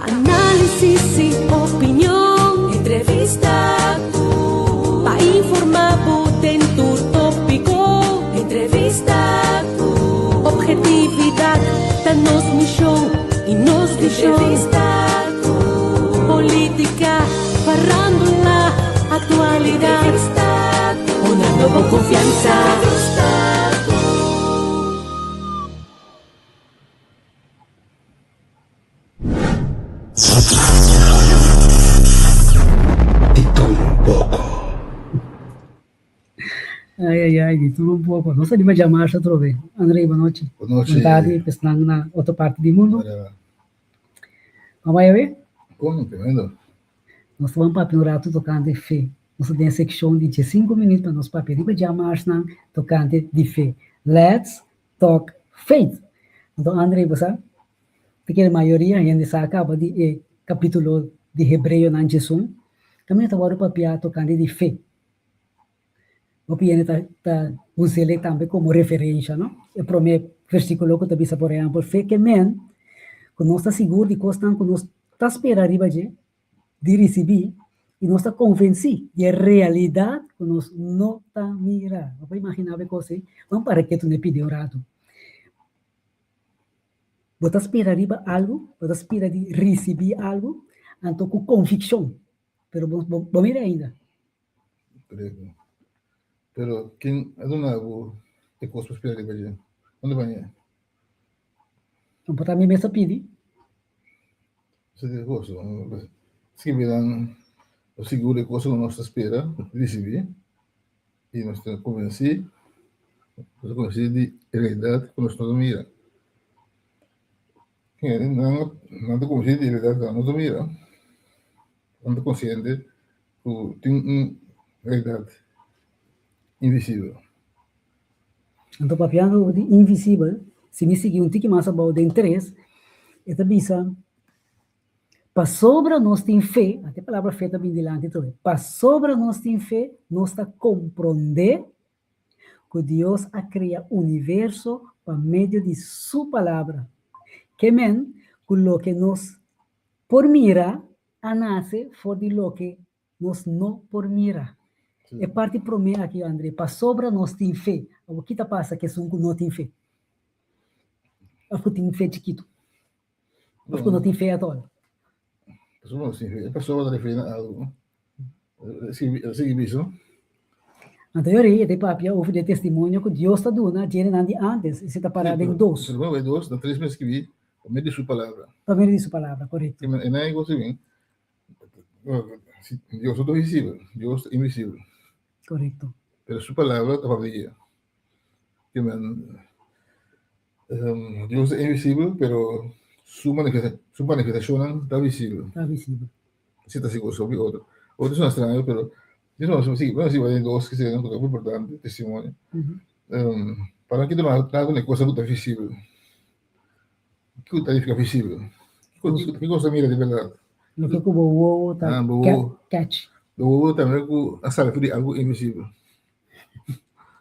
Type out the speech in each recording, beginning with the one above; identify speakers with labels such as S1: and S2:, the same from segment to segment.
S1: Análisis i opinion. Entrevista ku. Pa informá bo den tur tópiko. Entrevista ku. Objetividat ta nos mishon i nos vishon. Entrevista ku. Polítika, farándula, aktualidat. Entrevista ku. Honrando bo konfiansa. Entrevista ku.
S2: Di tur un poko.
S3: Ai ai ai, di tur un poko. Nos ta riba djamarsa atrobe. André, bo nochi.
S2: Bo nochi.
S3: Bon tardi pa esnan na otro parti di mundu. Con bai awe?
S2: Bon, tremendo.
S3: Nos ta ban papia un ratu tokante fe. Nos ta den e sekshon di diesinku minüt pa nos papia riba djamarsnan tokante di fe. Let's talk faith. Anto André, bo sa? Ta kere mayoria hende sa kaba di e kapítulo di Hebreonan djesun, kaminda ta wòrdu papiá tokante di fe. Hopi hende ta ta us'el tambe komo referensha, no? E promé versíkulo ku ta bisa, por ehèmpel, fe ke men ku nos ta sigur di kosnan ku nos ta spera riba dje, di risibí, i nos ta konvensí di e realidat ku nos no ta mira. Bo por imaginá bo e kos ei? Ban para ketu na e pidi un ratu. Bo ta spera riba algu, bo ta spera di risibí algu, anto ku konvikshon, pero bo bo mira ainda.
S2: Korekto. Pero ken a duna bo e kos pa spera riba dje? Unda bañ'é?
S3: No por ta mi mes a pidi.
S2: Esei ta e kos. Skirbi nan sigur e kos ku nos ta spera risibí i nos ta konvensí, nos ta konvensí di e realidat ku nos no ta mira. Nan ta konvensí di e realidat ku nan no ta mira. Nan ta konsiente ku tin un realidat invisibel.
S3: Anto papiando di invisibel, si mi sigui un tiki mas abou den tres, e ta bisa, Pasobra nos tin fe, ata e palabra fe ta bin dilanti tur, pasobra nos tin fe, nos ta komprondé ku Dios a krea universo pa medio di su palabra. Ke men ku loke nos por mira a nase for di loke nos no por mira. E parti promé aki, André, pasobra nos tin fe. Awor, ki ta pasa ku esun ku no tin fe? Òf ku tin fe chikitu? Òf ku no tin fe atòl?
S2: Pasobra nos tin fe. E pasobra ta referí na algu. Sigui bisa.
S3: Anto e rei e ta papia over di e testimonio ku Dios ta duna djenenan di ántes, esei ta pará den dos.
S2: Pero bai dos, na tres mes skibí pa medio di su palabra.
S3: Pa medio di su palabra, korekto.
S2: E nan e gosi bin. Dios no ta visibel, Dios ta invisibel.
S3: Korekto.
S2: Pero su palabra ta papia di dje. Dios ta invisibel, pero su manifestashonnan ta visibel.
S3: Ta visibel.
S2: Si ta sigur sobre otro. Otro sona straño, pero si bueno si bai dos que serían muy importante testimonio. Para ki ta nada con cosa ku ta visibel. Kiko ta nifica visibel? Ki cosa mira di berdad?
S3: Loke ku bo wowo ta catch.
S2: Bo wowo ta mira ku a sali for di algo invisibel.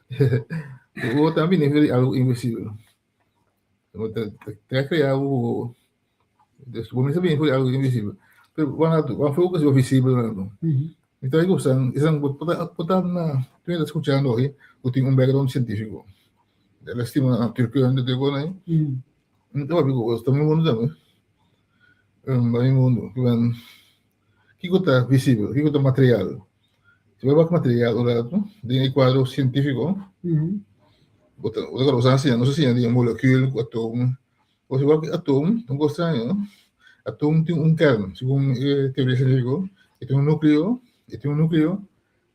S2: Bo wowo ta bini for di algo invisibel. Bo ta ta crea bo wowo. Dus bo mester bini for di algo invisibel. Pero wan atu, wan focus riba visibel nan. Mi ta gusta, esan bo por ta na, tu ta escuchando hoy, ku tin un background científico. El a stima natuurkunde, tur kos ahí. Mi ta papia ku bo, ta mi mundu tambe. Ta mi mundu. Kiko ta visibel? Kiko ta material? Si bo wak material un ratu den e kuadro sientífiko, bo ta bo ta nos a siña, nos a siña di molekül ku atoom. Bo si wak atoom, ta un kos straño, no? Atoom tin un kern, segun e teoria sientífiko, e tin un núkleo, e tin un núkleo,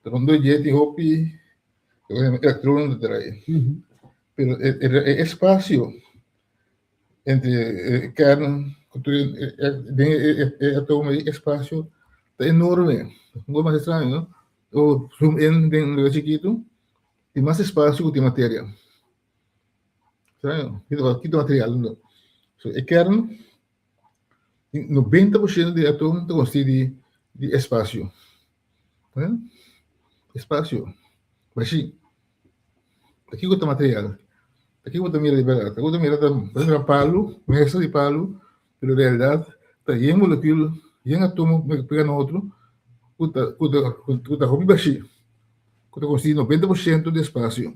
S2: ta rondó dje tin hopi elektron ta trae. Pero e espasio entre e kern ku tur den e atomo ei espasio ta enorme. Un kos mas estraño no? Ora zoom in den un lugar chikitu tin mas espasio ku tin materia. Straño, kita material anto. So e kern 90 por shento di e atomo ta konsisti di di espasio. Espasio. Bashí. Ta kiko ta material? Ta kiko bo ta mira di bèrdat? Ta kiko bo ta mira ta mira palu, mesa di palu, pero realidat Ta yen molekül, yen atomo pega na otro ku ta ku ta ku ta hopi bashí, ku ta konsistí 90% di espasio.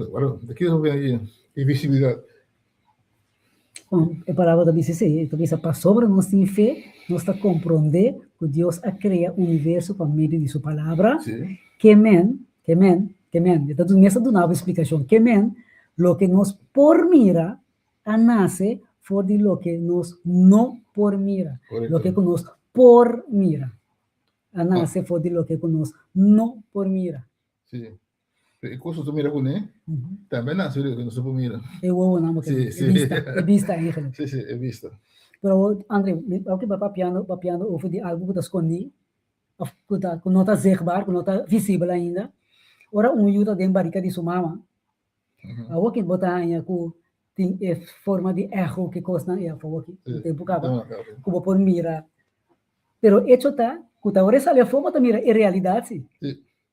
S2: Ora, di ki nos papia aki? Di visibilidat.
S3: Bon, e palabra ta bisa esei, e ta bisa pasobra nos tin fe, nos ta komprondé ku Dios a krea universo pa medio di su palabra.
S2: Sí.
S3: Ke men, ke men, ke men, e ta mes ta duna bo splikashon, ke men, loke nos por mira a nase for di loke nos no por mira.
S2: Korekto.
S3: Loke ku nos por mira a nase for di loke ku nos no por mira.
S2: Sí. E kos nos ta mira kuné, tambe a nase for di loke nos no por mira.
S3: E wowonan bo ke
S2: Sí,
S3: e
S2: sí.
S3: bista, e bista eigenlijk.
S2: Sí, sí, e bista.
S3: Pero awor, André, mi awor ki bo papiando, papiando over di algu ku ta skondí, òf ku ta, ku no ta zichtbaar, ku no ta visibel ainda. Ora un yu ta den barika di su mama, Awor ki bo ta haña ku tin e forma di echo ki kosnan ei afó aki, un tempu kaba, ku bo por mira. Pero echo ta ku ta ora e sali afó bo ta mira e realidat si.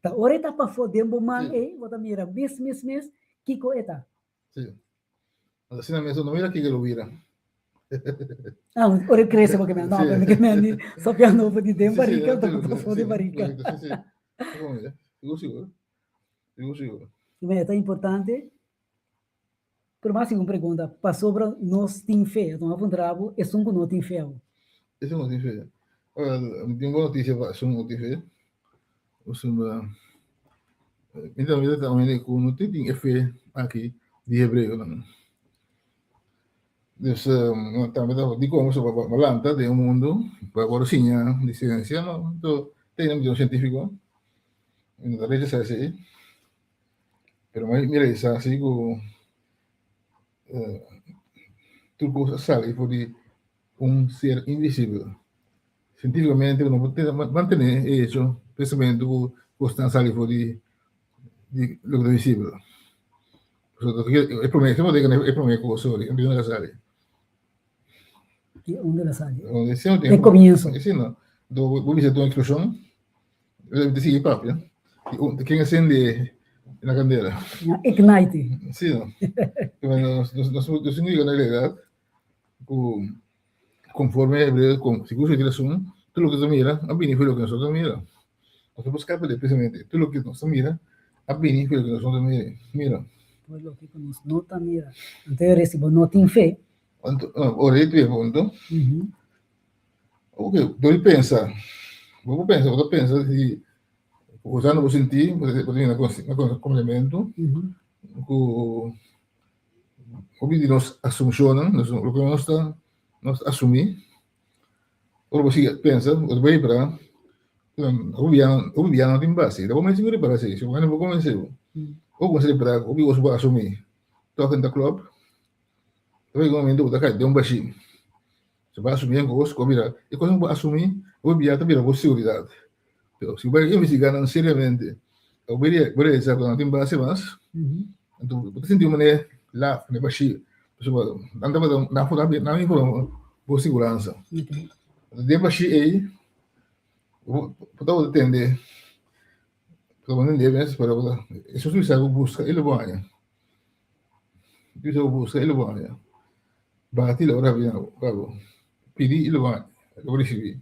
S3: Ta ora e ta pafó den bo man ei bo ta mira mes mes mes kiko e ta.
S2: Sí. Asina mes no mira kiko lo bira.
S3: Ah, ora e krese bo ke men, no, pero mi ke men di sopiando over di den barika ta pafó di barika.
S2: Sí, sí. Sigur, sigur. Sigur, sigur.
S3: E ta importante, pero mas un pregunta, pasobra nos tin fe, anto a puntra bo, esun ku no tin fe abo?
S2: Esun ku no tin fe. Ora, mi tin un bon notisia pa esun ku no tin fe. Pasobra, mi ta mira ta un hende ku no tin e fe aki di hebreonan. Dus, tambe ta dikon pasobra bo lanta den un mundu pa bo siña di siensia, no? Anto, te un sientífiko. Mi no ta rechasá esei, pero mi realisá si ku tur kos a sali for di un ser invisibel. Sientífikamente bo no por mantené e hecho, pensamentu ku kosnan a sali for di loke ta visibel. Pasobra e promé, e promé kos di unda el a sali.
S3: Di unda el a sali?
S2: E
S3: komienso.
S2: Si no, bo bisa ta un eksploshon. Te sigui papia. Ken a sende na kandela?
S3: Ignite.
S2: Sí, no. Nos nos nos yega na realidad ku konforme Hebreo kon sigur su rason, tur loke nos ta mira a bini for loke nos no ta mira. Nos no por skapa di precisamente tur loke nos ta mira a bini for loke nos no ta mira.
S3: For loke ku nos no ta mira. Anto e resi bo no tin fe.
S2: Anto, ora e punto. Ok, dor di pensa, bo por pensa, bo ta pensa si usando bo sintí, bo ta bini na komplementu ku hopi di nos asumshonnan, loke nos ta nos ta asumí, ora bo sigui pensa, bo ta bai ripará hopi bia hopi bia no tin base, ta bo mes tin ku ripará esei, si bo no por konvensé bo, bo kuminsá ripará hopi kos bo a asumí, tòg ta klòp, ta bai un momento bo ta kai den un bashí. Si bo a asumí un kos, ku a bira e kos ku bo a asumí, bo bia ta bira bo seguridat. Pero si bo bai investigá nan seriamente, bo bai realisá ku nan tin base mas, anto bo ta sinti un manera laf, manera bashí. Pasobra nan tabata nan for nan informá bo siguransa. Anto den bashí ei, bo tabata tende, bo tabata tende mes, pero Hesus bisa bo buska i lo bo haña. Bisa bo buska i lo bo haña. Bati lo ora bini pa bo. Pidi i lo bo lo bo risibí.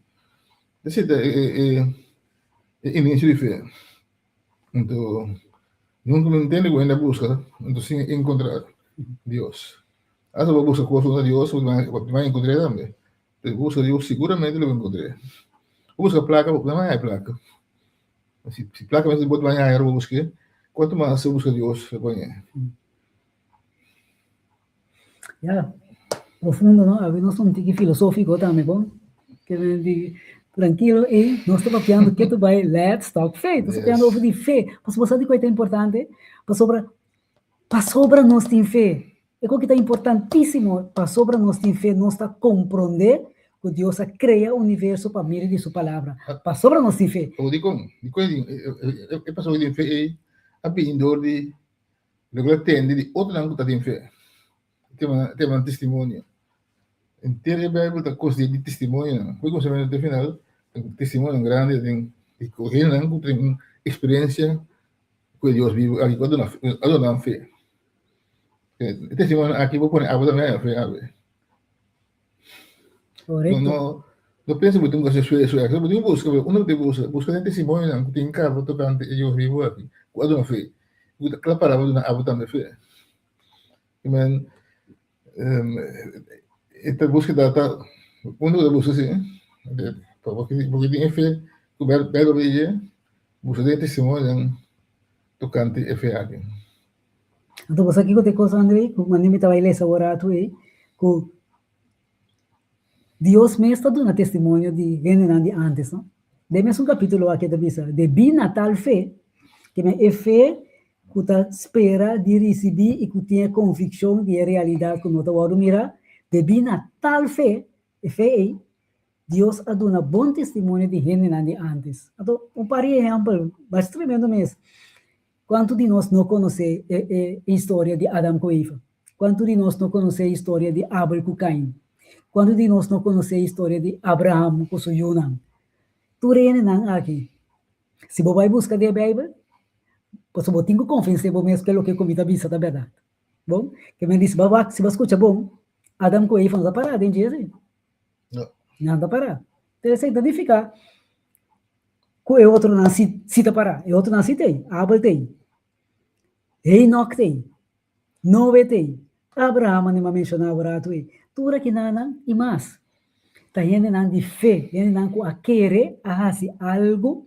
S2: Esei ta e e e inicio di fe. Anto nunka mi ntende ku hende a buska anto sin enkontrá Dios. Asta bo buska kos kontra Dios bo ta bai enkontr'é tambe. Pero buska Dios siguramente lo bo enkontr'é. Bo buska plaka bo no bai haña plaka. Si si plaka mester bo ta bai haña ora bo busk'é, kuantu mas si bo buska Dios lo bo hañ'é.
S3: Ya, profundo no, abi nos un tiki filosófico tambe bon. Ke men di trankilo ei, nos ta papiando ke ta bai let's talk faith. Nos ta papiando over di fe. Pasobra bo sa dikon e ta importante? Pasobra pasobra nos tin fe. E koki ta importantísimo, pasobra nos tin fe, nos ta komprondé ku Dios a krea universo pa medio di su palabra. Pasobra nos tin fe.
S2: Pero dikon? Dikon e pasobra tin fe ei a bini dor di Loke ta tende di otronan ku ta tin fe. Tema tema testimonio. Henter e Bijbel ta kos di testimonionan. Ku kuminsamentu te final, testimonionan grandi den di hendenan ku tin un eksperensia ku e Dios bibu aki ku a duna a duna nan fe. E testimonionan aki bo pone abo tambe haña fe awe. No, no, no pensa ku tin ku hasi esfuerso èkstra, bo tin ku buska, unda bo tin ku buska? Buska den testimonionan ku tin kaba tokante e Dios bibu aki, ku a duna fe, ku ta kla para pa duna abo tambe fe. I men, e ta buskeda ta, unda bo ta buska si, pasobra bo tin e fe ku Beibel pidi, buska den testimonionan tokante e fe aki.
S3: Anto bo sa kiko ta e kos, André, ku manera mi ta bai lesa awor ratu ei, ku Dios mes ta duna testimonio di hendenan di ántes, no? Den mesun kapítulo aki e ta bisa, Debí na tal fe, ke men e fe ku ta spera di risibí i ku tin e konvikshon di e realidat ku no ta wòrdu mirá, debí na tal fe, e fe ei, Dios a duna bon testimonio di hendenan di ántes. Anto, un par di ehèmpel basta tremendo mes. Kuantu di nos no konosé e e historia di Adam ku Eva? Kuantu di nos no konosé e historia di Abel ku Kain? Kuantu di nos no konosé e historia di Abraham ku su yunan? Tur e hendenan aki, si bo bai buska den e Beibel, pasobra bo tin ku konvensé bo mes ku e loke ku mi ta bisa ta bèrdat. Bon, ke men di si bo wak, si bo skucha bon, Adam ku Eva no ta pará den dje esei.
S2: No.
S3: Nan ta pará. Te esei ta nifiká ku e otronan si si ta pará. E otronan si t'ei. Abel t'ei. Henok t'ei. Noe t'ei. Abraham a menshoná un ratu ei. Tur akinanan i mas ta hendenan di fe, hendenan ku a kere a hasi algu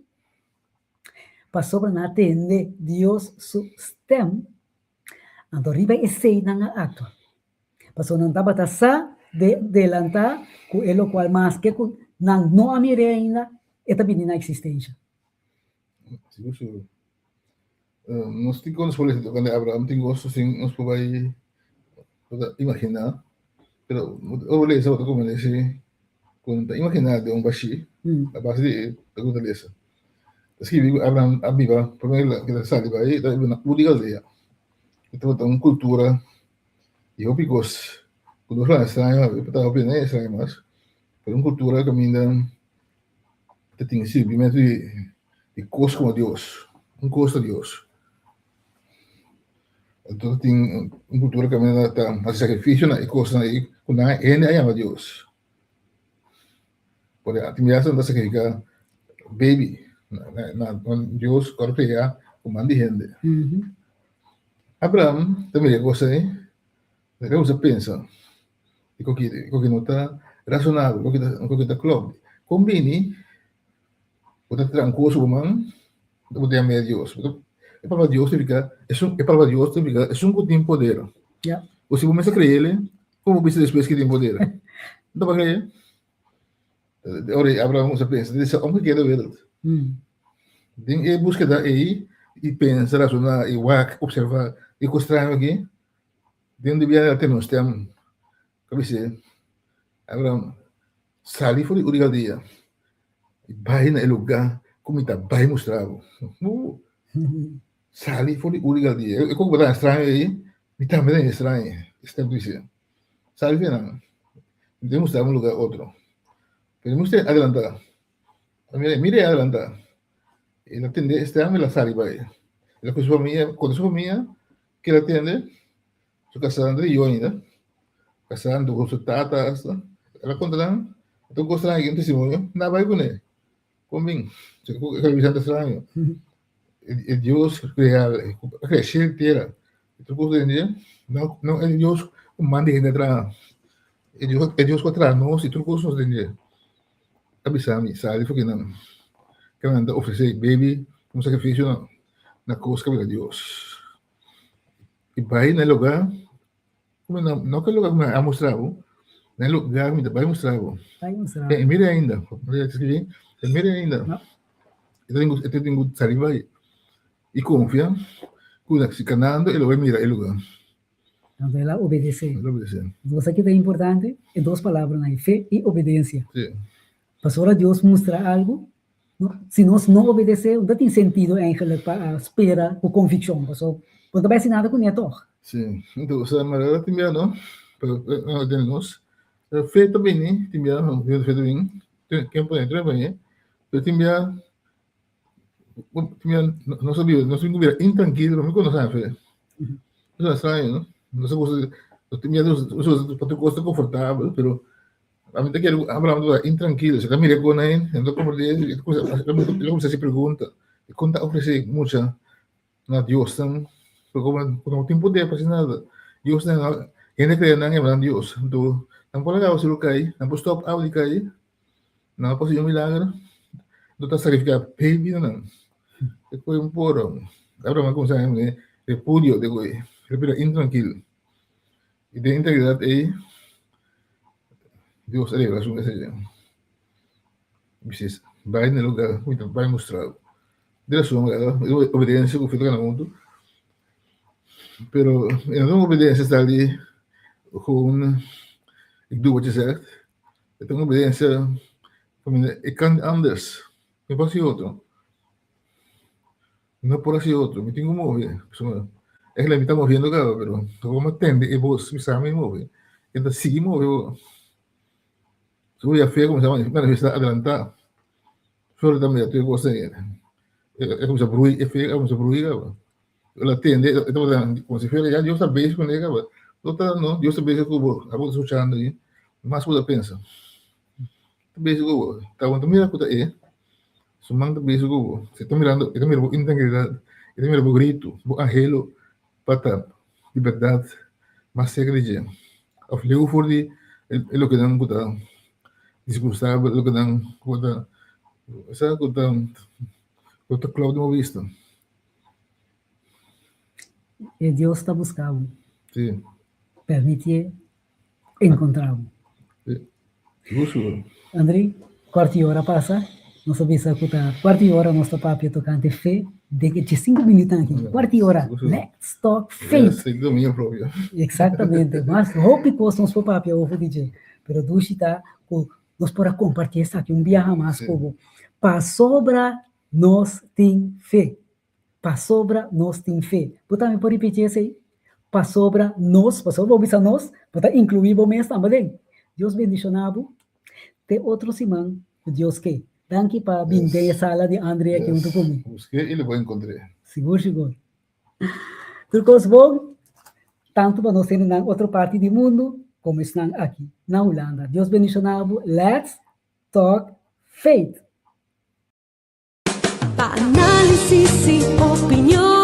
S3: pasobra nan a tende Dios su stèm. Anto riba esei nan a aktua. Pasobra nan tabata sa de delantá ku e lokual maske ku nan no a mir'é ainda, e ta bini na eksistensha.
S2: Sigur, sigur. Nos tin konos por lesa tokante Abraham, tin goso sin nos por bai imaginá, pero ora bo lesa bo ta kombensé ku no ta imaginá den un bashí, a base di e loke bo ta lesa. Ta skibi ku Abraham a biba promé ku el a sali bai, el a biba na Ur di Galdea. E tabata un kultura di hopi kos ku nos lo extraño awe, pero ta hopi no extraño mas, pero un kultura kaminda ta tin sirbimentu di kos komo Dios, un kos ta Dios. Anto ta tin un kultura kaminda ta hasi sakrifisio na e kosnan ei ku nan hende a yama Dios. Por tin biaha nan ta sakrifiká baby na Dios ku a krea ku man di hende. Abraham ta mira e kos ei, el a kuminsá pensa, e koki no ta rasonabel, e koki ta klòp. Kon bini bo ta traha un kos ku bo man, bo ta yama e Dios. E palabra Dios significa, e palabra Dios significa esun ku tin poder. O si bo mester kreel'e, kon bo bisa despues ku e tin poder? No ta por kree. Ora Abraham kuminsá pensa, di esa omke keda wereld. Den e búskeda ei, i pensa, rasoná, i wak, opservá e kos straño aki, den di biaha el a tene un stèm ku a bis'é, Abraham, sali for di Ur di Kaldea i bai na e lugá ku mi ta bai mustra bo. Sali for di Ur di Kaldea. E kos ku bo ta straño ei, mi tambe ta straño, e stèm ta bis'é. Sali for di nan, mi ta mustra bo un lugá otro. Pero mi mester adelantá. Mira, mira e adelantá. El a tende e stèm, el a sali bai. El a ku su famia, konta su famia ke el a tende, su kasá anto di yu ainda, kasá anto ku su tata asta. El a konta nan, ta un kos straño aki, un testimonio, nan a bai kuné. Kon bin? E kos ta straño. E Dios real, a krea shelu i tera, i tur kos den dje, no no e Dios ku manda hende a traha. E Dios e Dios ku a traha nos i tur kos nos den dje. A bisa mi, sali for kinan. Ke nan ta ofresé baby komo sakrifisio na na kos ku a bira Dios. I bai na e lugá ku mi no ke lugá ku mi a mustra bo, na e lugá ku mi ta bai mustra bo. E mira ainda, e mira ainda. E ta tin ku e ta tin ku sali bai i konfia ku si kanando e lo bai mira e lugá.
S3: Anto el a obedesé.
S2: El a obedesé.
S3: Bo sa ki ta importante? E dos palabranan ei, fe i obedensia.
S2: Sí.
S3: Pasobra Dios mustra algu, no, si nos no obedesé, no ta tin sentido eigenlijk pa spera ku konvikshon, pasobra bo no ta bai hasi nada kuné tòg.
S2: Sí. Anto, osea, manera tin bia no, pero den nos, fe ta bini, tin bia, fe ta bini, ken pone, ken pone, Pero tin bia, tin bia nos a biba, nos tin ku bira intrankil, pero mi ku nos a fe. Eso ta straño, no? Nos a gusta, nos tin bia nos gusta pa tur kos ta konfortabel, pero Ami ta kere ku Abraham tabata intrankilo. Si ta mira kon ei, e no ta komprendé, e ta kuminsá hasi pregunta. I kon ta ofresé mucha na Diosnan? Pasobra ku no tin poder pa hasi nada. Diosnan, hende kere nan e nan Dios. Anto nan por laga awaseru kai, nan por stòp awa di kai, nan por hasi un milager. Anto ta sakrifiká baby na nan. E koe un poro. Abraham a kuminsá haña repudio di e koe. El a bira intrankil. I den integridat ei, Dios a revela su mes aden. Bis'es, Bai na e lugar ku mi ta bai mustra bo. Di rason, e obedensia ku fe ta gana huntu, pero e no ta un obedensia tal di gewoon ik doe wat je zegt. E ta un obedensia pasobra e kan anders, mi por hasi otro. No por hasi otro, mi tin ku move. Pasobra eigenlijk mi ta moviendo kaba, pero como mi tende e bos bisa mi move, e ta sigui move bo. Su ya fe kuminsá manifestá adelantá. Flor ta mira tur e kos ei. E kuminsá brui, e fe a kuminsá brui kaba. El a tende, e tabata komo si fuera ya Dios ta bezig kuné kaba. No ta no, Dios ta bezig ku bo, abo ta skuchando ei, mas ku bo ta pensa. Ta bezig ku bo. Ta bo no ta mira ku ta e. Su man ta bisa ku bo. Si e ta mirando, e ta mira bo integridad, e ta mira bo gritu, bo anhelo pa ta di berdad mas serka di dje, of leu for di e lokenan ku ta disgustabel, e lokenan ku ta, sa, ku ta, ku ta klòp den bo bista.
S3: E Dios ta buska bo.
S2: Si.
S3: Permitié encontra bo.
S2: Sigur sigur.
S3: André, cuarto y ora pasa, nos a bisa cu ta cuarto y ora nos ta papia tocante fe den e diescinco minuutnan aki. Cuarto y ora, let's talk faith.
S2: Yes, dominio propio.
S3: Exactamente. Mas hopi cos nos por papia over di dje, pero dushi ta cu nos por a comparti esaki un biaha mas cu bo. Pasobra nos tin fe. Pasobra nos tin fe. Bo tambe por ripití esei? Pasobra nos, pasobra bo bisa nos, bo ta inkluí bo mes tambe den. Dios bendishoná bo. Te otro siman ku Dios ke. Danki pa bin den e sala di André aki huntu ku mi.
S2: Busk'é i lo bo enkontr'é.
S3: Sigur, sigur. Tur kos bon, tantu pa nos hendenan otro parti di mundu komo esnan aki na Hulanda. Dios bendishoná bo. Let's talk faith!
S1: Pa análisis y opinion.